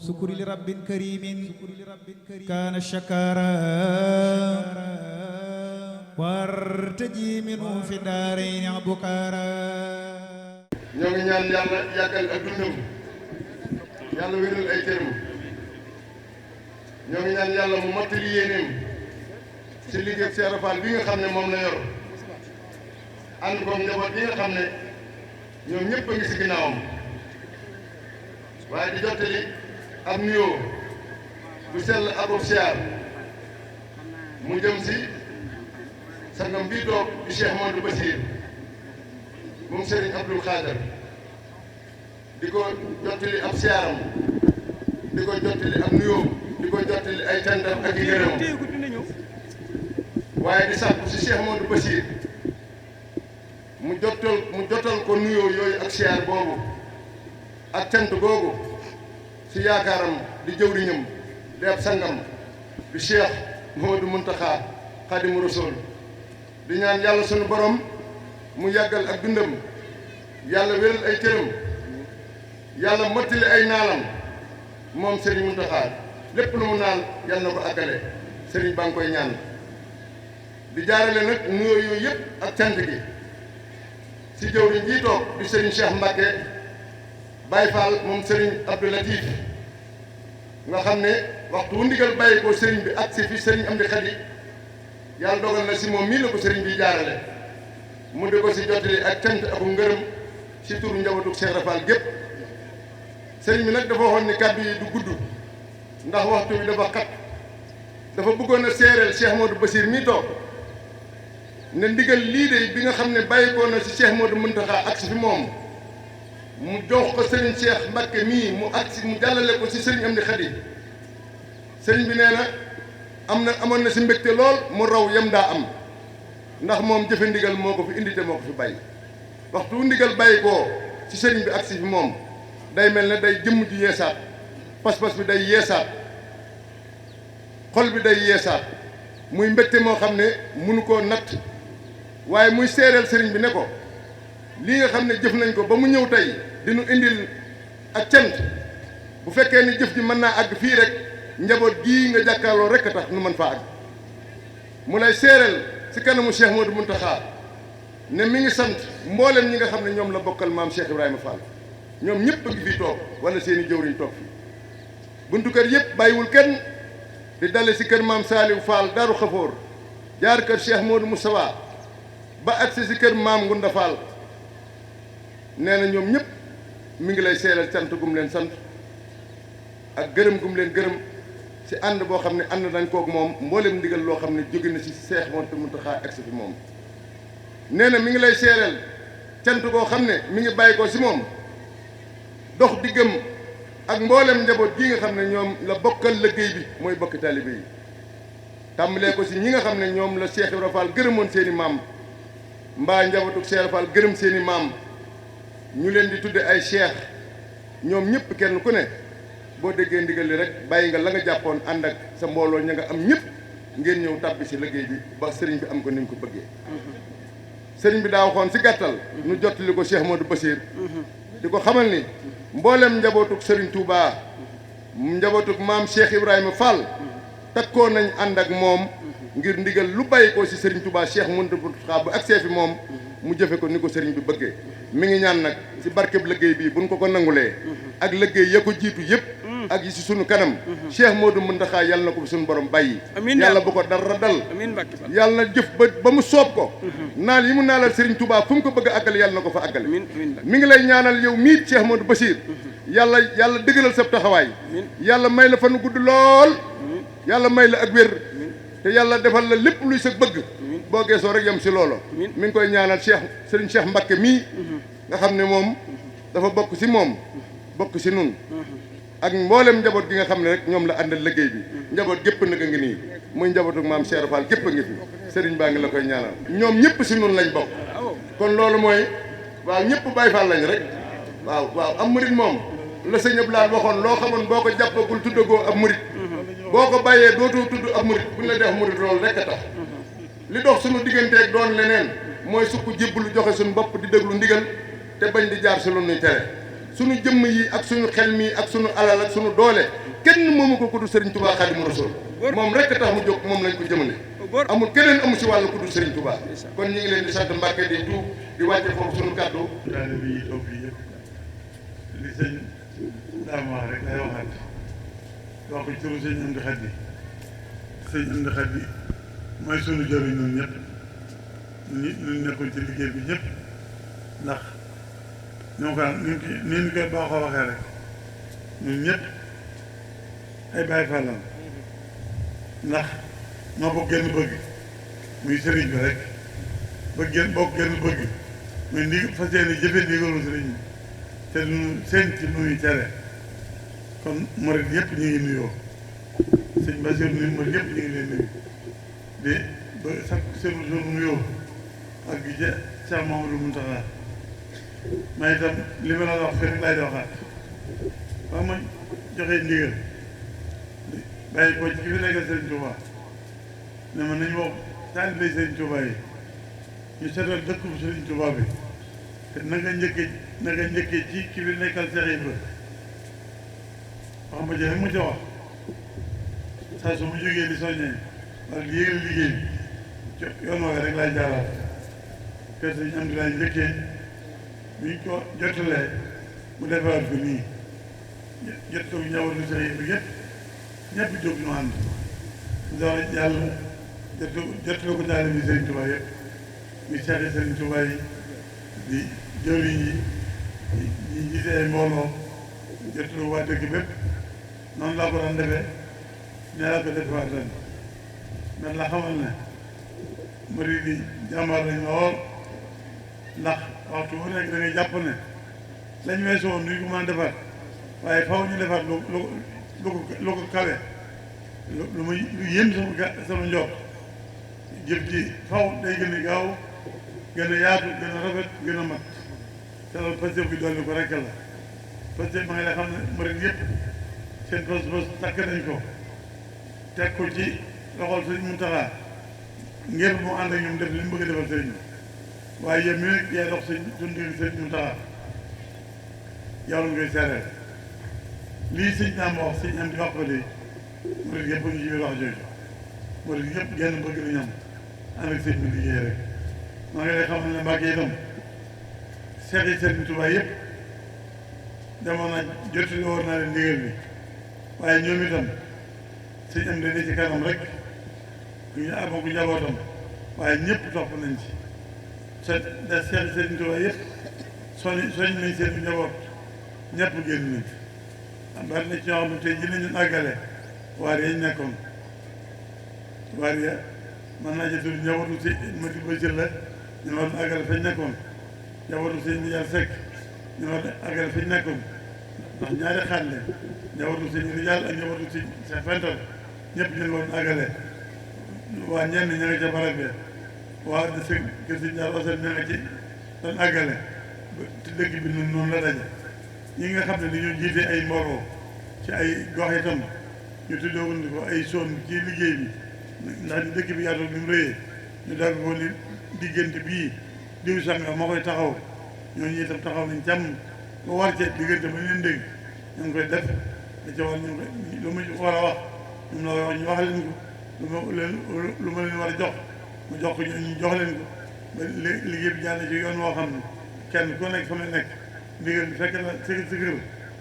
sukuri li rabbin karimin kaana shakara wartaji minu fi daarayni abukara. ñoo ngi ñaan yàlla yàggal ak dundam yàlla wéral ay cëram ñoo ngi ñaan yàlla mu mottali yéeneem ci liggéey Cheikh Fall bi nga xam ne moom la yor ànd ko njaboot bi nga xam ne ñoom ñëpp a ngi si ginnaawam waaye di jottali ab nuyoo bu sell ak ab siyaar mu jëm si sangam bii toog di Cheikh Modou Bassir moom Serigne Abdoul Khader di ko jottali ab siyaaram di ko jottali ab nuyoo di ko jottali ay cantam ak i ngërëm waaye di sàkku si Cheikh Modou Bassir mu jotal ko nuyoo yooyu ak siyaar boobu ak cant googu si yaakaaram di jëwriñam di ab sangam di Cheikh Mouhamadou Mountakha Khadimu Rasul di ñaan yàlla sunu borom mu yàggal ak dundam yàlla wéral ay cëram yàlla mottali ay naalam moom Serigne Mountakha lépp lu mu naal yàlla na ko àggale Serigne baa ngi koy ñaan di jaarale nag nuyoo yooyu yëpp ak cant gi si jëwriñ jii toog di Serigne Cheikh Mbacke Baye Fall moom Serigne Abdou Latif nga xam ne waxtu wu ndigal bàyyi ko Serigne bi ak si fi Serigne Amdi Khadi yàlla dogal na si moom mii la ko Serigne bi jaarale mu di ko si jottali ak cant ak ngërëm si turu njabootu Cheikh Rafal gépp Serigne bi nag dafa waxoon ni kàddu yi du gudd ndax waxtu bi dafa xat dafa bëggoon a seereel Cheikh Modou Bassir mii toog ne ndigal lii de bi nga xam ne bàyyi ko na si Cheikh Modou Mountakha ak si fi moom mu jox ko Serigne Cheikh Mbacke mii mu agsi mu jàllale ko si Serigne Amdi Khadi Serigne bi nee na amoon na si mbégte lool mu raw yem daa am ndax moom jëfe ndigal moo ko fi indi te moo ko fi bàyyi waxtu wu ndigal bàyyi koo si Serigne bi agsi fi moom day mel ne day jëmm ji yeesaat pas-pas bi day yeesaat xol bi day yeesaat muy mbégte moo xam ne munu koo natt waaye muy seereel Serigne bi ne ko lii nga xam ne jëf nañ ko ba mu ñëw tey dinu indil ak cant bu fekkee ni jëf ji mën naa àgg fii rek njaboot gii nga jàkkaarloo rek a tax nu mën faa àgg mu lay seereel si kanamu Cheikh Modou Mountakha ne mi ngi sant mboolem ñi nga xam ne ñoom la bokkal maam Cheikh Ibrahima Fall ñoom ñëpp a ngi fii toog wala seeni jëwriñ toog fii buntu kër yëpp bàyyiwul kenn di dale si kër maam Saliou Fall Daaru Xafoor jaar kër Cheikh Modou Moustapha ba agsi si kër maam Ngunda Fall nee na ñoom ñëpp mi ngi lay seeral sant gum leen sant ak gërëm gum leen gërëm si ànd boo xam ne ànd nañ koog moom mboolem ndigal loo xam ne jóge na si Cheikh Modou Mountakha agsi fi moom nee na mi ngi lay seeral cant koo xam ne mi ngi bàyyi ko si moom dox diggam ak mboolem njaboot gi nga xam ne ñoom la bokkal liggéey bi mooy bokki taalibe yi tàmbalee ko si ñi nga xam ne ñoom la Cheikh Ibrahima Fall gërëmoon seen i maam mbaa njabootu Cheikh Fall gërëm seen i maam ñu leen di tudde ay cheikh ñoom ñëpp kenn ku ne boo déggee ndigal li rek bàyyi nga la nga jàppoon ànd ak sa mbooloo ña nga am ñëpp ngeen ñëw tàbbi si liggéey bi ba sëriñ bi am ko ni mu ko bëggee sëriñ bi daa waxoon si gàttal nu jottali ko Cheikh Modou Bassir di ko xamal ni mboolem njabootuk sëriñ Touba njabootuk maam Cheikh Ibrahima Fall takkoo nañ ànd ak moom ngir ndigal lu bàyyi ko si sëriñ Touba Cheikh Mountakha bu agsee fi moom mu jëfe ko ni ko sëriñ bi bëggee mi ngi ñaan nag si barkeb liggéey bii buñ ko nangulee ak liggéey ya ko jiitu yëpp ak yi si sunu kanam Cheikh Modou Mountakha yàlla na ko fi sunu borom bàyyi yàlla bu ko dara dal yàlla na jëf ba mu soob ko naal yi mu naalal Serigne Touba fu mu ko bëgg a àggale yàlla na ko fa àggale mi ngi lay ñaanal yow mii Cheikh Modou Bassir yàlla dëggalal sa taxawaay yàlla may la fanu gudd lool yàlla may la ak wér te yàlla defal la lépp luy sa bëgg boo geesoo rek yem si loolo mi ngi koy ñaanal Serigne Cheikh Mbacke mii nga xam ne moom dafa bokk si moom bokk si nun ak mboolem njaboot gi nga xam ne rek ñoom la àndal liggéey bi njaboot gépp nag a ngi nii muy njabootu maam Cheikh Fall gépp a ngi fi Serigne baa ngi la koy ñaanal ñoom ñëpp si nun lañ bokk kon loolu mooy waaw ñëpp Baye Fall lañ rek waaw am murit moom la sëñ Abdoulaye waxoon loo xamoon boo ko jàppagul tuddagoo ab murit boo ko bàyyee dootoo tudd ab murit buñ la def murit loolu rek a tax li dox suñu digganteeg doon leneen mooy sukk jébbalu joxe suñu bopp di déglu ndigal te bañ di jaar si lu nuy tere sunu jëmm yi ak suñu xel mi ak sunu alal ak sunu doole kenn moomu ko ku dul Serigne Touba Xaadimu Rasuul moom rek tax mu jóg moom lañ ko jëmale amul keneen amu si wàllu ku dul Serigne Touba kon ñu ngi leen di sant Mbàkke di tuub di wàcce foofu sunu kàddu. taalibe yi toog fii yëpp li sëñ daam wax rek lay waxaat wax ko ci turu sëñ Amdi Xadi sëñ Amdi Xadi mooy sunu jëriñ ñun ñëpp ñu nekkoon ci liggéey bi ñëpp ndax ñoo ko ni ñu koy baaxoo waxee rek ñun ñëpp ay Baay Faal lañ ndax ñoo bokk genn bëgg muy sëriñ bi rek bokk genn bëgg muy fas yéene jëfe ndigalu sëriñ bi te duñu seen ci nuyu tere kon murid yëpp ñu ngi nuyoo sëñ Basiru ni murid yëpp ñu ngi leen nuyu di ba sax seen nuyoo ak gi ca Cheikh Mamadou Mountakha ma itam li ma la wax fii rek laay di waxaat waaw ma joxee ndigal bàyyi ko ci ki fi nekkal Serigne Touba ne ma nañu wax taalibe Serigne Touba yi ñu seetal dëkku Serigne Touba bi te na nga njëkkee ci ki fi nekkal Cheikh Ibra wax ma jëlee mu ca wax saa su mu jógee di soññee wala di yéegal liggéey bi yoon woowee rek laay jaaraat kër Serigne am di laay njëkkee buñ ko jotalee mu defaraat ko nii jot ko ñëwatu Cheikh Ibra yëpp ñëpp jóg ñu ànd door yàlla jotale ko taalibe bi Serigne Touba yëpp ñu seeti Serigne Touba yi di jëwriñ yi ñi jiite ay mbooloo jotale waa dëkk bépp noonu laa ko daan defee ne laa ko defewaat ren man la xamal ne murid yi jàmbaar lañ lool ndax waxtu bu nekk da ngay jàpp ne lañ weesu woon duñ ko mën a defaat waaye faw ñu defaat lu ko kawe lu muy lu yéem sama njox jëf ji faw day gën a gaaw gën a yaatu gën a rafet gën a mat te loolu Pastef bi dolli ko rekk la Pastef ma ngi lay xam ne murid yëpp seen pas-pas takk nañ ko teg ko ci loxol Sëriñ Muntaxa ngir mu ànd ak ñoom def li mu bëgg a defal sëriñ bi waaye yéen mi nag yaay dox suñu digg Sëriñ Muntaxa yow la ngay seereel lii sëñ naa ma wax sëñ am di wax ko de murid yëpp ñu ci biir wax jooju murid yëpp genn bëgg nañu am ànd ak sëñ bi liggéey rek maa ngi lay xamal ne Mbàkke itam seex yi Sëriñ Tuubaa yëpp demoon na jottali woon naa leen ndigal bi waaye ñoom itam sëñ am de ci kanam rek ñu amoon ko njabootam waaye ñëpp topp nañ ci da seex yi Sëriñ Tuubaa yëpp soñ nañ seen njaboot ñëpp génn nañ bari na ci ñoo xam ne tey ji nañu àggale waar yañ nekkoon waar ya mën naa jëtul njabootu si Mati Bachir la ñu war a àggale fañ nekkoon njabootu sëñ Ndiaye Seck ñu war a àggale fañ nekkoon ndax ñaari xaaj la njabootu sëñ Rijal ak njabootu sëñ sa fental ñëpp ñu war a àggale waa ñenn ña nga ca barab bi waa de sëñ kër sëñ Ndiaye Osel ña nga ci doon àggale te dëkk bi noonu la daje ñi nga xam ne dañoo jiite ay mbooloo ci ay gox itam ñu tuddee ko ay zone ci liggéey bi ndax dëkk bi yaatu ni mu rëyee ñu dagg ko ni diggante bii diw sanga moo koy taxaw ñooñu itam taxaw nañ càmm ba war ca diggante ba ñu leen dégg ñu ngi koy def da ca war ñu lu ma war a wax ñoom la wax ñu wax leen ko lu ma leen war a jox mu jox ko ñu jox leen ko ba liggéey bi jàll ci yoon woo xam ne kenn ku nekk fa nga nekk ndigal bi fekk na sa kër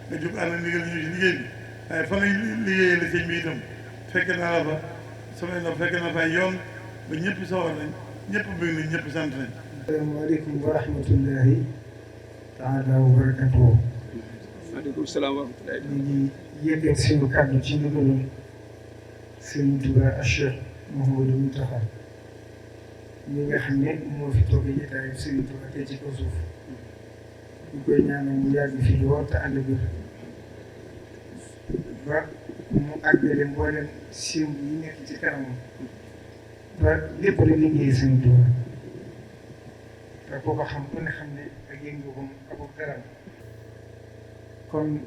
nga jóg ànd ndigal ñu ci liggéey bi waaye fa ngay liggéeyee la sëñ bi itam fekk naa la fa samay ndax fekk na fay yoon ba ñëpp sawar nañ ñëpp bëgg nañ ñëpp sant nañ. asalaamaaleykum wa rahmatullahi taala wa barakatuhu. waaleykum salaam wa rahmatullahi. ñu ngi yëkkati suñu kàddu ci ndigalu Sëriñ Tuubaa ak Cheikh Mouhamadou Mountakha mi nga xam ne moo fi toog jotaayu Sëriñ Tuubaa tey ci kaw suuf ñu koy ñaanal mu yàgg fi lool te ànd bi ba mu àggale mboolem sémb yi nekk ci kanamam ba lépp la liggéey Sëriñ Tuubaa te koo ko xam ku ne xam ne ak yëngu-yëngam ak garam kon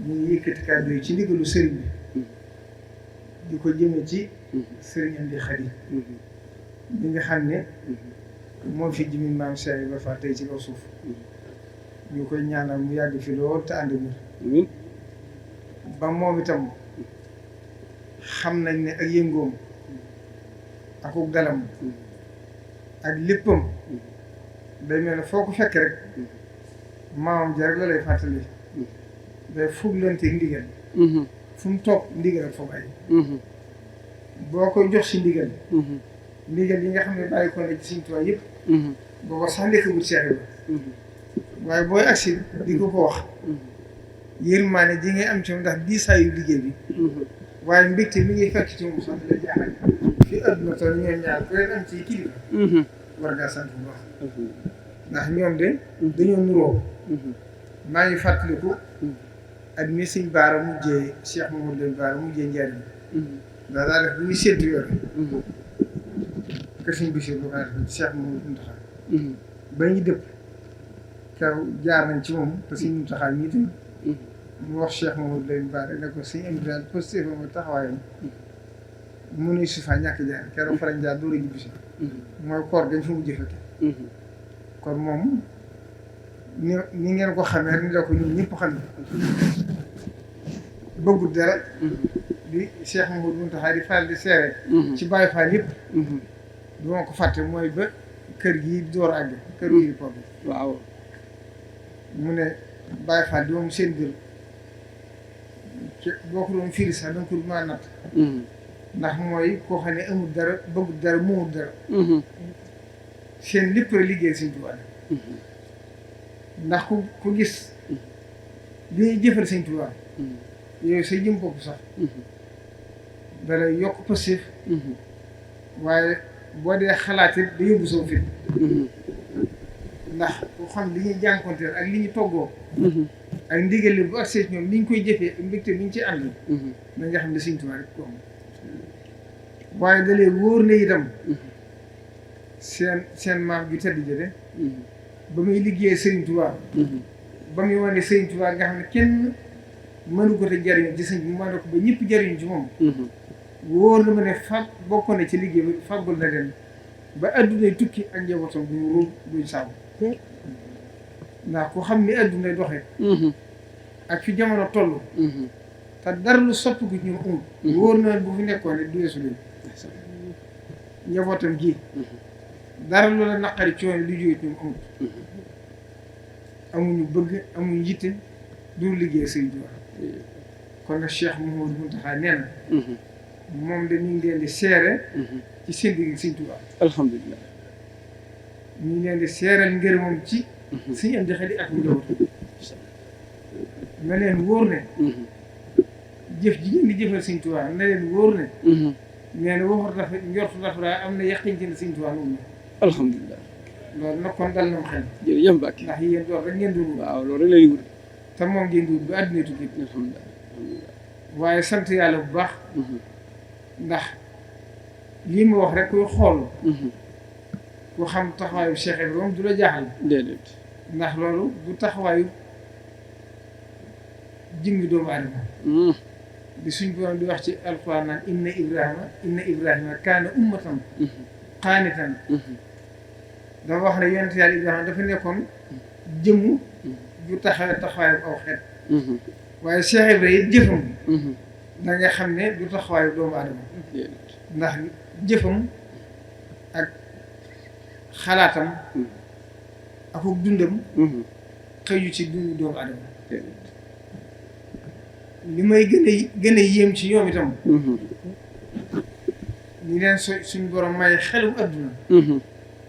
ñu ngi yëkkati kàddu yi ci ndigalu sëriñ bi di ko jëme ci sëriñ Amdi Xadi mi nga xam ne moo fi jëmi maam Cheikh Ibra Fall tey ci kaw suuf ñu koy ñaanal mu yàgg fi lool te ànd ak amiin ba moom itam xam nañ ne ak yëngoom akuk dalam ak léppam day mel ne foo ko fekk rek maamam ja rek la lay fàttali day fuglanteeg ndigal fu mu toog ndigal ak fa bàyyi boo koy jox si ndigal ndigal yi nga xam ne bàyyi ko na ci Sëriñ Tuubaa yëpp booba sax nekkagul Seex Ibra waaye booy agsi di ko wax yërmaane ji ngay am ci moom ndax diisaayu liggéey bi waaye mbégte mi ngay fekk ci moom sax la jaaxal fi àdduna toll ñoom ñaar ku leen am ci kilifa war ngaa sant bu baax ndax ñoom de dañoo nuroo maa ngi fàttaliku ak mi Sëñ Baara mujjee Cheikh Mamadou Baara mujjee njariñ ndax daa def bu muy séntu yoon kër Sëñ Bachir bu ko def Cheikh Mamadou Mountakha ba ñu dëpp kaw jaar nañ ci moom te Sëñ Mountakha ñii tamit mu wax Cheikh Mamadou Baara ne ko Sëñ Amdi daal positif ma taxawaayam mu ne su fa ñàkk jaar keroog fa lañ jaar door a ñibbisi mooy koor dañ fa mujj fekk kon moom ni ngeen ko xamee ni la ko ñun ñëpp xam bëggul dara di Cheikh Mamadou Mountakha di faral di seere ci Baye Fall yëpp du ma ko fàtte mooy ba kër gi door àgg kër gi po bi waaw mu ne Baye Fall di moom seen biir boo ko doon firi sax danga ko mën a natt ndax mooy koo xam ne amul dara bëggul dara moomul dara seen lépp la liggéey Sëñ Tuubaa ndax ku gis li ñuy jëfal Sëñ Tuubaa yooyu sa jëm bopp sax dalay yokk passif waaye boo dee xalaat it da yóbbu soo fit ndax ku xam li ñuy jànkonteel ak li ñu toggoo ak ndigal li bu agsee ñoom ni ñu koy jëfee ak mbégte ni ñu ci ànd na nga xam ne Sëñ Tuubaa rek ko am waaye dalee wóor na itam seen maam ju tedd jële ba muy liggéeyee Sëriñ Tuubaa ba muy wane Sëriñ Tuubaa nga xam ne kenn mënu ko te jariñu ci sëñ bi mu wane ko ba ñëpp jariñu ci moom wóor na ma ne bokkoon na ci liggéey bi fàggul na leen ba addunay tukki ak njabootam bu ñu ruub duñ saabu ndax ku xam ni addunay doxee ak fi jamono toll te dara lu soppi ko ñu amul wóor na bu fi nekkoon ne du weesu leen njabootam gi dara lu la naqari coono lu jóge ñoom amul amuñu bëgg amuñu yitte du liggéey Sëriñ Tuubaa kon nag Cheikh Mouhamadou Mountakha nee na moom de ñu ngi leen di seere ci seen digg Sëriñ Tuubaa alhamdulilah ñu ngi leen di seeral ngër moom ci Sëriñ Amdi Xadi ak njaboot na leen wóor ne jëf ji ngeen di jëfal Sëriñ Tuubaa na leen wóor ne nee na waxut dafa njortu dafa am na yaqin ci ne Sëriñ Tuubaa moom la alhamdulilah loolu nag kon dal na mu xel jërëjëf Mbacke ndax yéen doon rek ngeen dund waaw loolu rek la ñuy wut te moom ngeen dund ba àdduna tukki alhamdulilah waaye sant yàlla bu baax ndax lii ma wax rek kuy xool ku xam taxawaayu Cheikh Ibrahima du la jaaxal déedéet ndax loolu du taxawaayu jëmmi doomu aadama di suñ borom di wax ci alxuraan naan inna Ibrahima kaana ummatan qaanitan dafa wax ne yonent yàlla Ibrahima dafa nekkoon jëmm ju taxawaayu aw xeet waaye Cheikh Ibrahima it jëfam da nga xam ne du taxawaayu doomu aadama ndax jëfam ak xalaatam ak dundam xëyu ci dundu doomu aadama li may gën a yéem ci ñoom itam ñu leen suñ borom may xelum adduna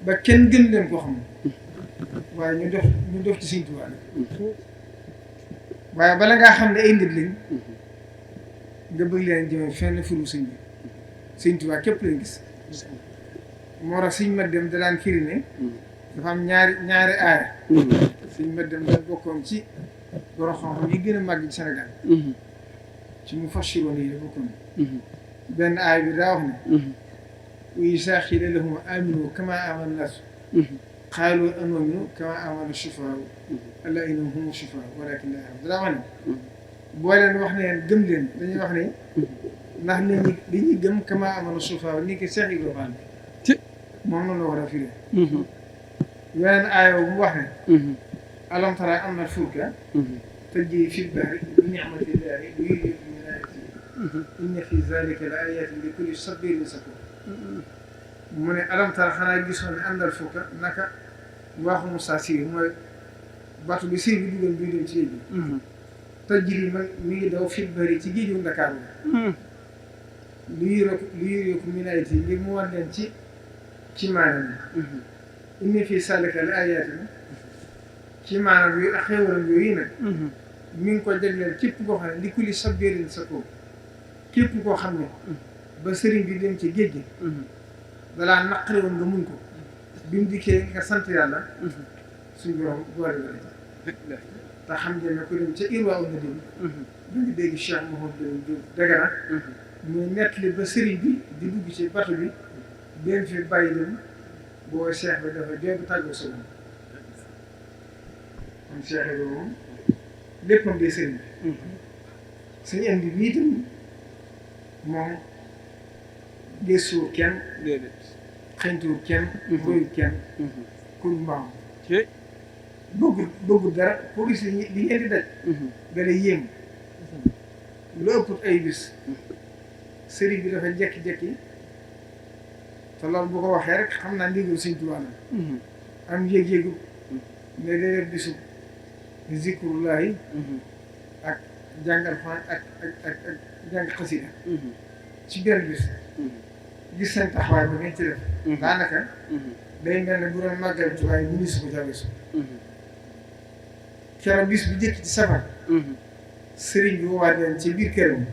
ba kenn gën leen ko xam waaye ñu def ci Sëriñ Tuubaa waaye bala ngaa xam ne ay nit lañ nga bëgg leen jëme fenn furu sëñ bi Sëriñ Tuubaa képp lañ gis moo tax suñ ma dem da daan firi ne dafa am ñaari aaya suñ ma dem da bokkoon ci borom xam-xam yi gën a màgg ci Sénégal ci mu fassiroon yi da bokkoon benn aaya bi daa wax ne wa izaa qiila lahum aaminu kamaa aamana naas qaaluu anu'minu kamaa aamana suffahaa alaa innahum humu suffahaa walaakin laa ya'lamuun daa wax ne boo leen wax ne gëm leen dañuy wax ne ndax nit ñi dañuy gëm kamaa aamana suffahaa ni ki Cheikh Ibrahima moom noonu la war a firi yeneen aaya bu mu wax ne alam tara anna al-fulka tajri fil bahri bi ni'mati llahi liyuriyakum min ayatihi inna fi zalika la ayatin li kulli sabirin shakur mu ne alam tara xanaa gisoon ne anna al-fulka naka waaxu Moussa Siri mooy bato bi sëy bi dugal bii dem ci géej gi tajri mi ngi daw fil bahri ci géeju Ndakaaru liyuriyakum min ayatihi ngir mu wan leen ci maanaam inna fi zalika la ayatin ci maanaam yooyu ak xéwalam yooyu nag mi ngi ko jagleel képp koo xam ne li kulli sabirin shakur képp koo xam ne ba sëriñ bi dem ci géej gi dalaa naqare woon nga muñ ko bi mu dikkee nga sant yàlla suñ borom boole la te xam ngeen ne ku dem ca Irwa na dem da nga dégg Cheikh Mouhamadou Diop Dagana muy nettali ba sëriñ bi di dugg ci bato bi benn fi bàyyi dem boo Cheikh bi dafa jooy tàggoo sa moom kon Cheikh bi moom léppam dee sëriñ bi suñu indi bii itam moom gëstuwul kenn xëntuwul kenn mboyul kenn kur mbaam bëggul dara foo gis li ngeen di daj da lay yéem lu ëpp ay bis sëriñ bi dafa jekki-jekki te loolu bu ko waxee rek xam naa ndigal Sëriñ Tuubaa la am yéeg-yéegu ne day def bisu zikrullahi ak jàngal Alxuraan ak jàng xasida ci benn bis gis seen taxawaay ba ngeen ci def daanaka day mel ne bu doon màggal Tuubaa yi mënu su ko jaweesu keroog bis bi jëkk ci safar sëriñ bi woowaat leen ci biir këram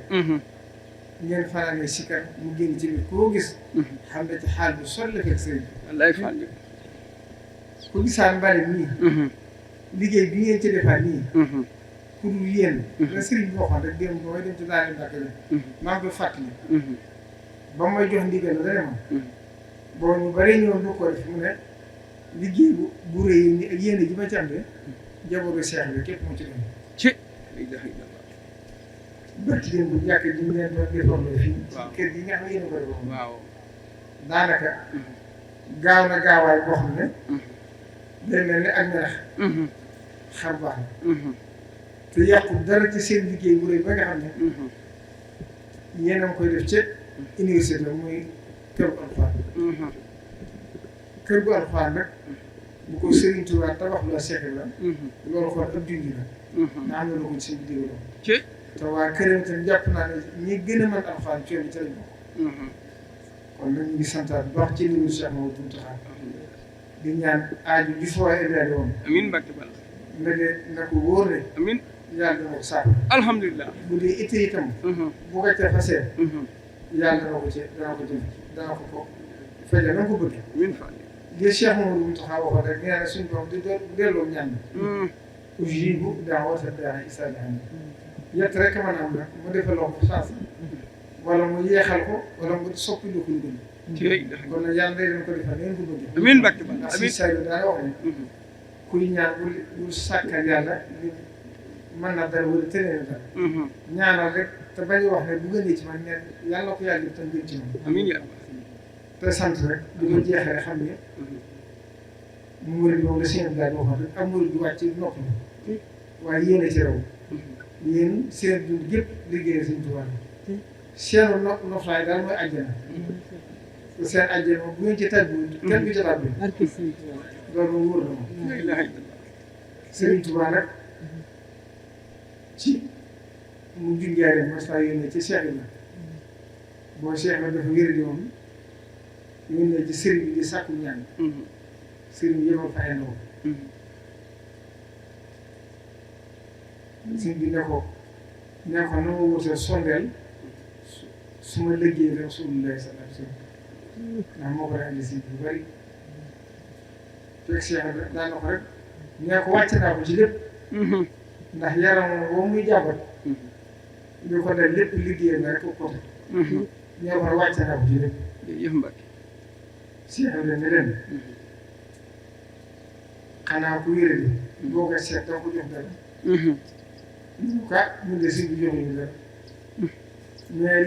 ngeen fanaanee sikar mu génn ci biir koo gis xam ne ci xaal bi sol la fekk sëriñ bi wallaay fan ku gisaan mbali nii liggéey bi ngeen ci defaat nii ku dul yéen la sëriñ bi waxoon rek démb ba may dem ci daani Mbàkke bi maa ngi koy fàttali ba may jox ndigal dana ma boo ñu bare ñëwoon bu ko def mu ne liggéey bu rëy ni ak yéen ji ma ci am de jabaru Cheikh bi képp mu ci dem ci barki démb bu jàkk ji ñu leen doon defoon fii ci kër gi nga xam ne yéen a koy defoon waaw daanaka gaaw na gaawaay boo xam ne day mel ni ak melax xar baax na te yàqu dara ci seen liggéey bu rëy ba nga xam ne yéen a ngi koy def ca université muy kër gu Alxuraan kër gu Alxuraan nag bu ko Sëriñ Tuubaa tabax la Cheikh Ibrahima loolu xool ab dindi la nga am na lu ko seen vidéo ci te waa këram itam jàpp naa ne ñi gën a mën Alxuraan coono bi ca lañ bokk kon nag ñu ngi santaat bu baax ci li mu Cheikh Mamadou Mountakha di ñaan aaju ji fa waaye évalué woon amiin Mbàkke Balla nga de na ko wóor ne amiin yàlla dana ko saako alhamdulilah bu dee itte itam bu ko ca fasee yàlla dana ko ci dana ko fajal na ko bëgg amiin fan li Cheikh Mamadou Mountakha waxoon rek nee na suñu borom di delloo ñaan ujiibu da'wata daa'i izaa da'aani yett rek mën a am nag mu defaloo ko chance wala mu yeexal ko wala mu soppi lu ko lu gën kon nag yàlla day leen ko defal ngeen ko bëgg amiin Mbàkke Balla ndax si amiin saa yu daal wax ne kuy ñaan bul sàkkal yàlla mën na dara wala tënee dara ñaanal rek te bañ wax ne bu gënee ci man neen yàlla ko yàlla tam gën ci man amiin yaa te sant rek di ko jeexee rek xam ne murid moom la seen daal waxoon rek am murid bi wàcc nopp na waaye yéen a ci raw yéen seen dund gépp liggéey Sëriñ Tuubaa seenu noflaay daal mooy àjjana seen àjjana moom bu ngeen ci tàbbi kenn du ci tàbbi loolu moom wóor na moom la ilaha illallah Sëriñ Tuubaa nag ci mu junjaaree mas naa yónnee ci Cheikh Ibrahima boo Cheikh Ibrahima dafa wér di moom yónnee ci sëriñ bi di sàkku ñaan sëriñ bi yemal fa ay ndaw sëriñ bi ne ko na ma wutee sondeel su ma liggéey Rasulullah sallallahu alayhi wasallam ndax moo ko daan indi si bu bëri fekk Cheikh Ibrahima daan na ko rek nee ko wàcc naa ko ci lépp ndax yaram boo muy jàmbat ñu ko def lépp liggéeyam na rek ko côté nee ko wàcc naa ko ci lépp jërëjëf Mbàkke Cheikh Ibrahima ne leen xanaa ku yére bi boo ko seet doo ko jox dara ñu ko ñun de sëñ bi joxuñu dara mais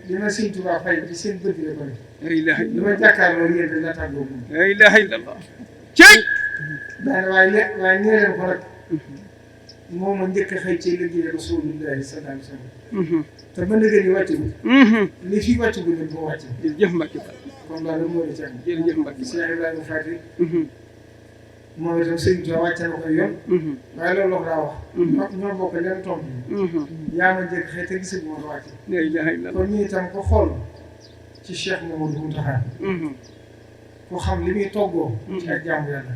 li ma Sëñ Tuubaa fay ci seen bët la ko def la ilaha li illallah ma jàkkaarloo yéen dañ la tàggoo moom la ilaha illallah cey daane waaye nee leen ko nag moom a njëkk a xëy ci liggéey Rasulullahi sallallahu alayhi wa sallam te ba ndëgër yi wàcc bi li fi wàcc bi nag moo wàcc jërëjëf Mbacke Balla kon loolu moo di ci am jërëjëf Mbacke Cheikh Ibrahima Fati moom itam sëñ Tuubaa wàcce na ko yoon waaye loolu la daa wax ñoo bokk leen tomb yaa ma njëkk xëy te gisul moo wàcc la ilaha illallah kon ñu itam ko xool ci Cheikh Mamadou Mountakha ku xam li muy toggoo ci ak jaamu yàlla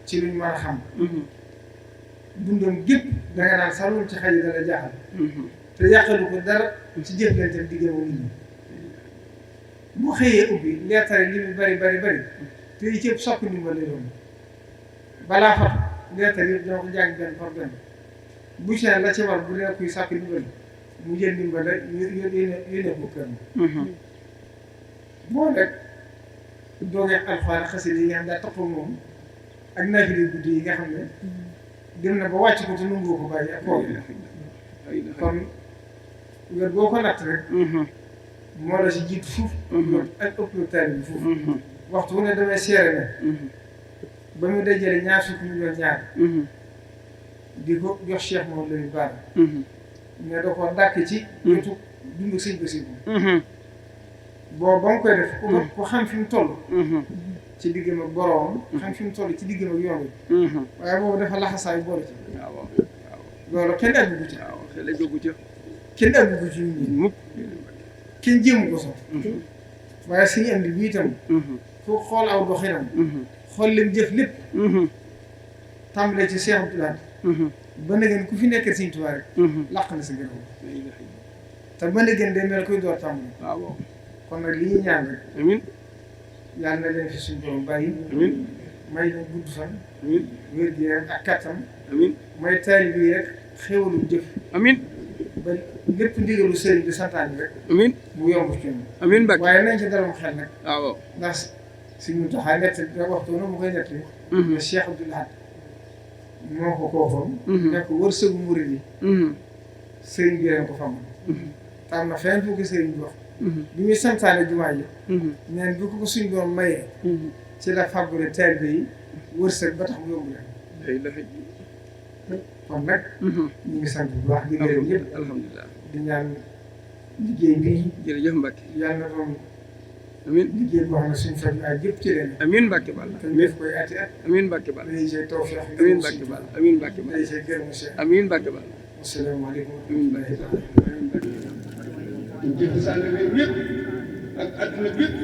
ci luñ mën a xam dundam gépp danga naan sax loolu ci xaj yi dana jaaxal te yàqalu ko dara ci jëflante diggam nit ñi bu xëyee ubbi leetare li mu bari te yi cëpp soppi ndimbal lay doon balaa fat leetare yëpp dina ko jàng benn par benn bu ci ne la ci war bu dee kuy sàkk ndimbal mu jël ndimbal rek yónnee ko kër boo rek doogee alxuraan xasida yi nga xam daa topp moom ak naafile guddi yi nga xam ne dem na ba wàcc ko te nungoo ko bàyyi ak koor kon wér boo ko natt rek moo la si jiitu fuuf ak ëpp taali bi fuuf waxtu wu ne damay seere ne ba mu dajale ñaar fukki million ñaar di ko jox Cheikh moom lañu baara mais da ko dàkk ci wetu dund sëñ ba si boo ba mu koy def ku xam fi mu toll ci diggam ak boroomam xam fi mu toll ci diggam ak yoon wi waaye boobu dafa laxasaayu boole ci waaw loolu kenn àggu ci waaw xel jógu ci kenn àggu ci ñun ñi mukk kenn jéemu ko sax waaye suñu andi bi itam foo xool aw doxinam xool leen jëf lépp tàmbalee ci Cheikh Abdoulaye ba na ngeen ku fi nekkee Sëñ Tuubaa rek làq na sa gërëm te ba na ngeen day mel koy door tàmbali waaw kon nag li ñuy ñaan rek amiin yàlla na leen fi suñu borom bàyyi amiin may leen gudd fan amiin wér gi rek ak kattan amiin may taalibe yi rek xéwalu jëf amiin ba lépp ndigalu sëriñ bi santaane rek amiin mu yomb ci ñun amiin Mbacke waaye nañ ci dalal xel nag waaw ndax suñu taxaay nett da waxtu na mu koy nett ne Cheikh Abdoul Ahad moo ko koofoon nekk wërsëgu murid yi sëriñ bi leen ko famal te am na fenn fu ko sëriñ bi wax bi muy santaane jumaa yi neen bi ko suñu borom mayee ci la fàggule taalibe yi wërsëg ba tax mu yomb leen kon nag ñu ngi sant bu baax di gërëm ñëpp alhamdulilah di ñaan liggéey bii jërëjëf Mbacke yàlla na doon amiin liggéey boo xam ne suñu faj ay yëpp ci leen amiin Mbacke Balla te ñu def koy ati at amiin Mbacke Balla day see tawfeex amiin Mbacke Balla amiin Mbacke Balla day see gërëm Cheikh amiin Mbacke Balla asalaamaaleykum amiin Mbacke ñu jënd sànni réew yëpp ak adduna bépp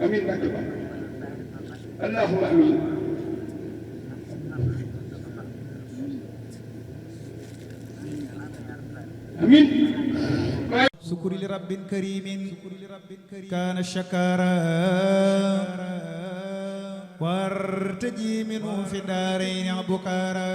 amiin Mbacke Balla allahumma amiin amiin شكر لرب كريم كان شكارا وارتجي منه في الدارين بكارا